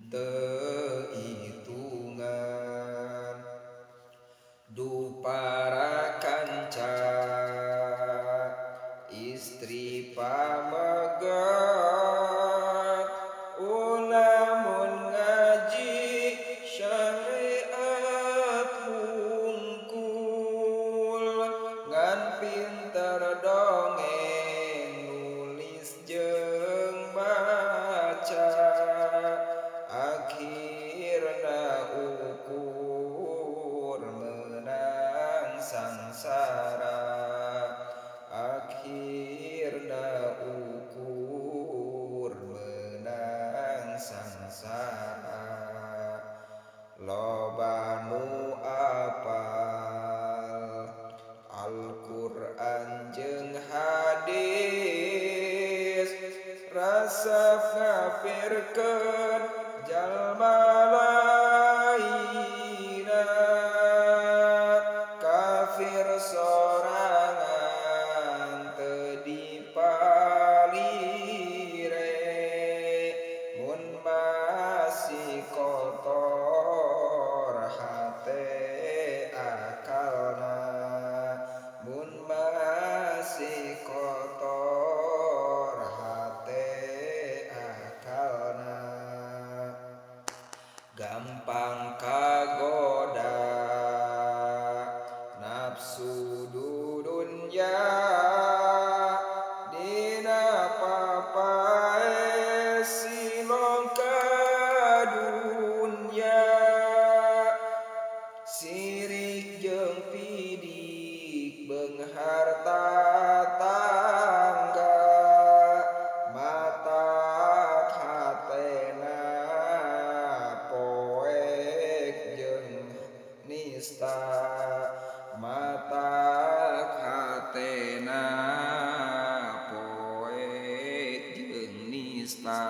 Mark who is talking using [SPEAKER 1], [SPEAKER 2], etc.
[SPEAKER 1] Teu hitungan du para kanca istri pamegat ulamun ngaji syariat hungkul ngan pinter dongeng nulis jeung maca akhirna ukur menang sangsara akhirna ukur menang sangsara loba nu apal Al-Qur'an jeung hadis resep ngafirkeun jalma lainna kafir sorangan teu dipalire mun masih kotor hate akalna mun masih kotor hate akalna gampang kagoda nafsu dudunya dina papae silong ka dunya sirik jeung pidik beunghar tatangga matak hatena poek jeung nista matak hatena poek jeung nista.